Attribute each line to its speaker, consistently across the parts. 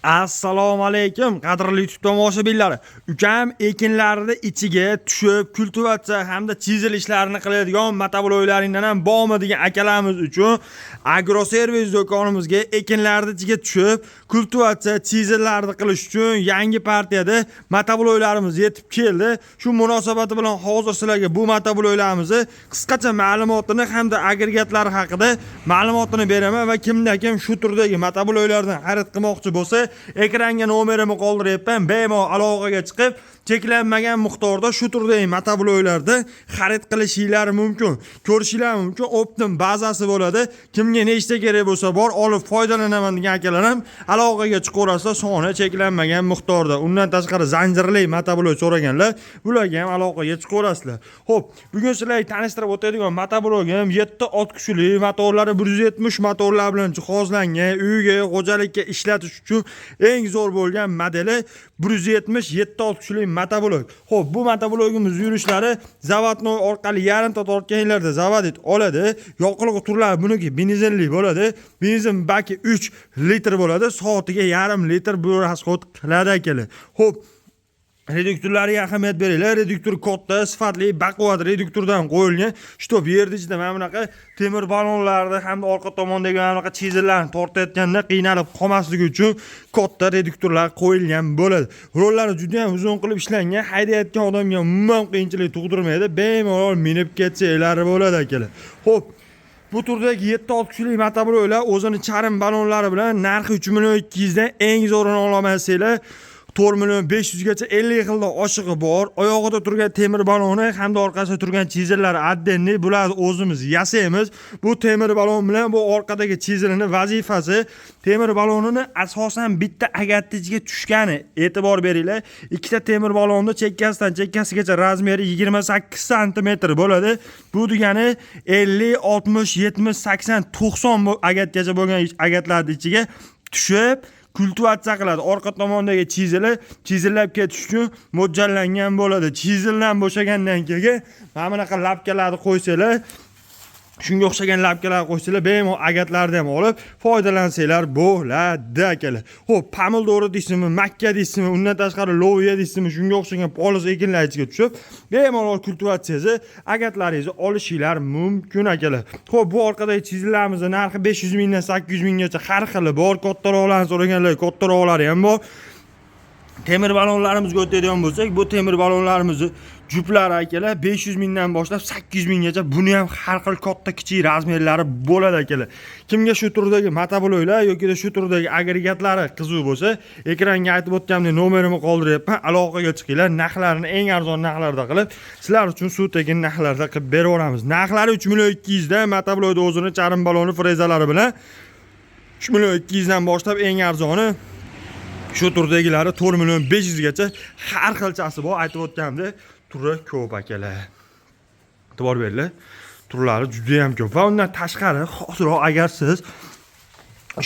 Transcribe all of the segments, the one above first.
Speaker 1: Assalomu alaykum, qadrli YouTube tomoshabinlari. Ukam ekinlarni ichiga tushib, kultivatsiya hamda chizel ishlarini qiladigan motobloklaringdan ham bormi degan akalarimiz uchun Agroservis do'konimizga ekinlarni ichiga tushib, kultivatsiya, chizellarni qilish uchun yangi partiyada motobloklarimiz yetib keldi. Shu munosabati bilan hozir sizlarga bu motobloklarimizni qisqacha ma'lumotini hamda agregatlari haqida ma'lumotini beraman va kimda kim shu turdagi motobloklardan xarid qilmoqchi bo'lsa, ekranga nomerimni qoldiryapman. Bemalol aloqaga chiqib, cheklanmagan miqdorda shu turdagi motobloklarda xarid qilishinglar mumkin. Ko'rishinglar mumkin. Оптом bazasi bo'ladi. Kimga nechta kerak bo'lsa, bor olib foydalanaman degan akalar ham aloqaga chiqaverasizlar, soni cheklanmagan miqdorda. Undan tashqari zanjirli motoblok so'raganlar, bularga ham aloqaga chiqaverasizlar. Xo'p, bugun sizlarga tanishtirib o'tadigan motoblogim 7 ot kuchli, motorlari 170 motorlar bilan jihozlangan, uyga, xo'jalikka ishlatish uchun eng zo'r bo'lgan modeli 177 ot kuchli motoblok. Xo'p, bu motoblogimiz yurishlari заводной orqali yarimta tortganlarda заводить oladi. Yoqilg'i turlari buniki benzinli bo'ladi. Benzin baki 3 litr bo'ladi. Soatiga yarim litr bu расход qiladi, akalar. Xo'p, reduktorlarga ahamiyat beringlar. Reduktor katta, sifatli, baquvvat reduktordan qo'yilgan. Чтоб yerni ichida mana bunaqa temir balonlarni hamda orqa tomondagi mana bunaqa chizillarni tortayotganda qiynalib qolmasligi uchun katta reduktorlar qo'yilgan bo'ladi. Rollari juda ham uzun qilib ishlangan, haydayotgan odamga umuman qiyinchilik tug'dirmaydi. Bemalol minib ketsanglar bo'ladi, akalar. Xo'p, bu turdagi 7 ot kuchli motobloklar o'zini charm balonlari bilan narxi 3 million 200 dan, eng zo'rini ololmasanglar 4 million 500 gacha 50 xildan oshig'i bor. Oyog'ida turgan temir baloni hamda orqasida turgan chizillari отдельный, bularni o'zimiz yasaymiz. Bu temir balon bilan bu orqadagi chizilini vazifasi temir balonini asosan bitta agatni ichiga tushgani. E'tibor beringlar. Ikkita temir balonni chekkasidan chekkasigacha размер i 28 santimetr bo'ladi. Bu degani 50, 60, 70, 80, 90 bu agatgacha bo'lgan agatlarni ichiga tushib kultivatsiya qiladi. Orqa tomondagi chizili chizillab ketish uchun mo'ljallangan bo'ladi. Chizildan bo'shagandan keyin mana bunaqa лапка larni qo'ysanglar, shunga o'xshagan лапка lar qo'ysanglar, bemalol agatlarni ham olib foydalansanglar bo'ladi, akalar. Xo'p, pomidori deysizmi, makka deysizmi, undan tashqari loviya deysizmi, shunga o'xshagan poliz ekinlar ichiga tushib, bemalol kultivatsiyangizni, agatlaringizni olishinglar mumkin, akalar. Xo'p, bu orqadagi chizillarimizni narxi 500 mingdan 800 minggacha har xili bor. Kattaroqlarni so'raganlar, kattaroqlari ham bor. Temir balonlarimizga o'tadigan bo'lsak, bu temir balonlarimizni juplari, akalar, 500 mingdan boshlab 800 minggacha, buni ham har xil katta kichik размер lari bo'ladi, akalar. Kimga shu turdagi motobloklar yoki shu turdagi agregatlari qiziq bo'lsa, ekranga aytib o'tganimdek nomerimni qoldiryapman. Aloqaga chiqinglar. Narxlarini eng arzon narxlarda qilib, sizlar uchun suv tekin narxlarda qilib beraveramiz. Narxlari 3 million 200 dan motoblokni o'zini charm baloni, frezalari bilan 3 million 200 dan boshlab eng arzoni shu turdagilari 4 million 500 gacha har xilchasi bor. Aytib o'tganimdek, turi ko'p, akalar. E'tibor beringlar. Turlari juda ham ko'p. Va undan tashqari hoziroq agar siz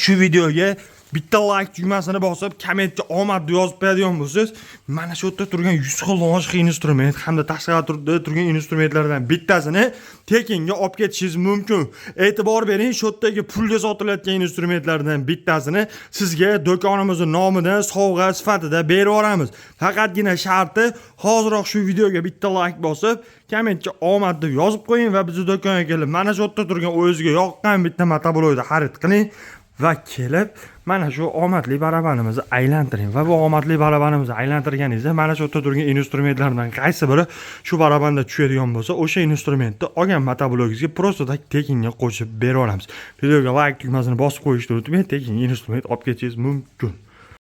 Speaker 1: shu videoga bitta like tugmasini bosib, kommentga omad deb yozib qo'yadigan bo'lsangiz, mana shu yerda turgan 100 xil oshiq instrument hamda tashqarida turgan instrumentlardan bittasini tekinga olib ketishingiz mumkin. E'tibor bering, shu yerdagi pulga sotilayotgan instrumentlardan bittasini sizga do'konimizni nomidan sovg'a sifatida berib yuboramiz. Faqatgina sharti hoziroq shu videoga bitta like bosib, kommentga omad deb yozib qo'ying va bizni do'konga kelib, mana shu yerda turgan o'zingizga yoqqan bitta motoblokni xarid qiling va kelib mana shu omadli barabanimizni aylantiring. Va bu omadli barabanimizni aylantirganingizda mana shu yerda turgan instrumentlardan qaysi biri shu barabanda tushadigan bo'lsa, o'sha instrumentni olgan motoblogingizga просто так tekinga qo'shib berib yuboramiz. Videoga like tugmasini bosib qo'yishni unutmang, tekinga instrument olib ketishingiz mumkin.